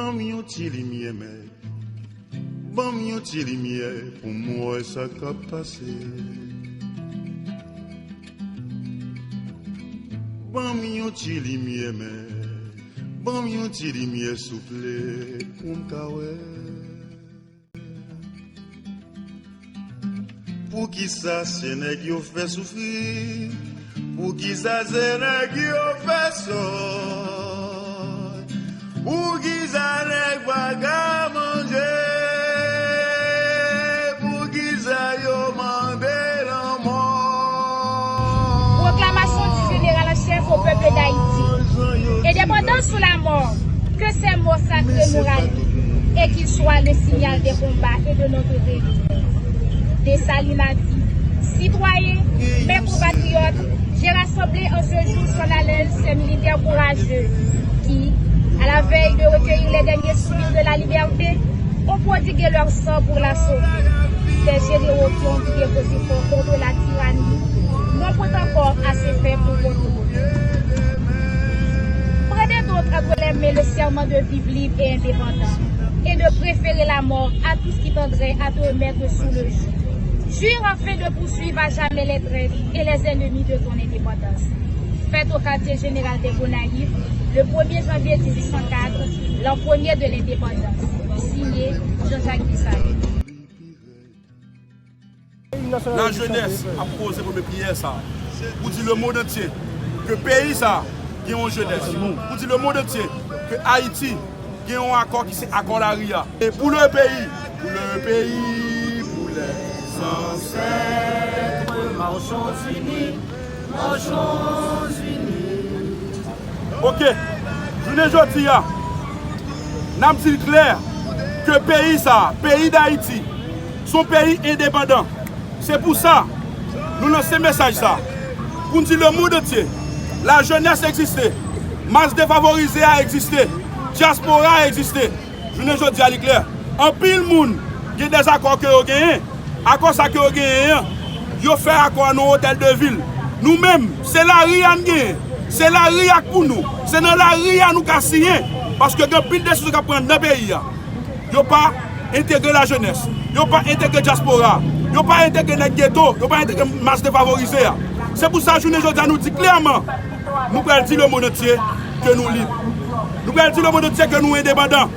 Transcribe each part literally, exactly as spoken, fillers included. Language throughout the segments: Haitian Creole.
Ban m yon ti limyè, mèt. Ban m yon ti limyè pou m wè sa k ap pase. Ban m yon ti limyè, mèt. Ban m yon ti limyè, souple, pou m ka wè. Poukisa se nèg yo fè soufri? Poukisa se nèg yo fè sòt? Poukisa nèg pa ka manje? Poukisa yo mande lanmò? Proclamation du général en chef au peuple d'Haïti. Indépendance ou la mort, que ces mots sacrés nous rallient et qu'ils soient le signal des combats et de notre réveil. Dessalines a dit, citoyens, mes compatriotes, j'ai rassemblé en ce jour solennel ces militaires courageux qui, à la veille de recueillir les derniers soupirs de la liberté, ont prodigué leur sang pour la sauver. Ces généraux qui ont brillé aux efforts contre la tyrannie n'ont point encore assez fait pour votre bonheur. Prenez donc entre les mains le serment de vivre libre et indépendant, et de préférer la mort à tout ce qui tendrait à te remettre sous le joug. Jure enfin de poursuivre à jamais les traîtres et les ennemis de ton indépendance. Fête au quartier général des Gonaïves, le premier janvier dix-huit cent quatre, l'an premier de l'indépendance. Signé, Jean-Jacques Dessalines. Lajenès ap poze premye pyè sa pou di lemonn antye ke peyi sa gen yon jenès, pou di lemonn antye ke Ayiti gen yon akò ki se akò lari a. E pou le peyi, pou le peyi, pou les ancêtres, marchons unis, marchons unis. Ok, jounen jodi a, n ap di l klè ke peyi sa, peyi Dayiti, se yon peyi endepandan. Se pou sa, nou lanse mesaj sa, pou n di lemonn antye, lajenès egziste, mas defavorize a egziste, dyaspora a egziste. Jounen jodi a, li klè. Anpil moun gen dèzakò ke yo genyen. Akò sa ke yo genyen an, yo fè akò a nan Hôtel de Ville. Nou menm, se lari a n genyen. Se lari a k pou nou. Se nan lari a nou ka siyen. Paske gen anpil desizyon k ap pran nan peyi a. Yo pa entegre lajenès. Yo pa entegre dyaspora. Yo pa entegre nèg geto. Yo pa entegre mas defavorize a. Se pou sa, jounen jodi a, nou di klèman, nou pral di lemonn antye ke nou lib. Nou pral di lemonn antye ke nou endepandan.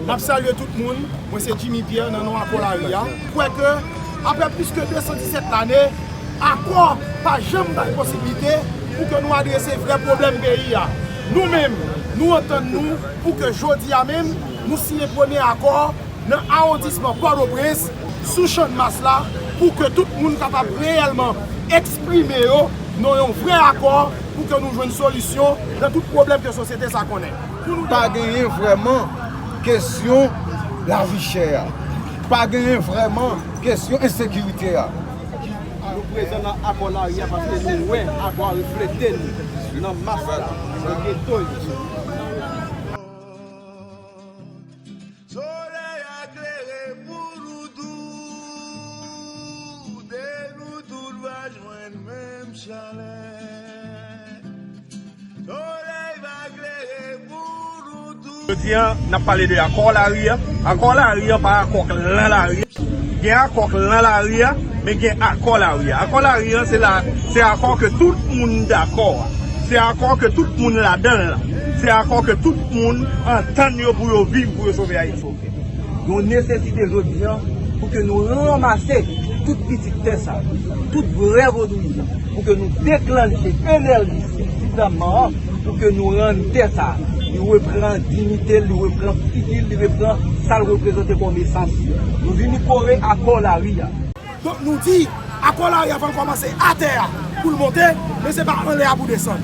N ap salye tout moun. Mwen se Jimmy Pierre nan non Akò Lari a. Kwè ke, apre plis ke de san disèt lane, akò pa janm bay posiblite pou ke nou adrese vrè pwoblèm peyi a. Nou menm, nou antann nou pou ke jodi a menm, nou siyen premye akò nan awondisman Pòtoprens, sou Channmas la, pou ke tout moun kapab reyèlman eksprime yo nan yon vrè akò, pou ke nou jwenn solisyon nan tout pwoblèm ke sosyete sa konnen. Pa genyen vrèman kesyon lavi chè a. Pa genyen vrèman kesyon ensekirite a. Nou prezan nan Akò Lari a paske nou wè akò a reflete nou nan mas la, nan geto yo. Solèy a klere pou nou tout, e nou tout va jwenn menm chalè. Solèy va klere pou nou tout. Jodi a, n ap pale de akò lari a. Akò lari a pa akò k lan lari a. Gen akò k lan lari a, men gen akò lari a. Akò lari a, se la, se akò ke tout moun dakò a. Se akò ke tout moun ladan l lan. Se akò ke tout moun antann yo pou yo viv, pou yo sove Ayiti. Yon nesesite jodi a pou ke nou ranmase tout pitit tè sa, tout vrè vodouyizan, pou ke nou deklanche enèji sifizanman an, pou ke nou rann tè sa, li repran diyite l, li repran figi l, li repran sa l reprezante kòm esans li. Nou vini kore akò lari a. Donk nou di, akò lari a fò l kòmanse atè a pou l monte, men se pa anlè a pou desann.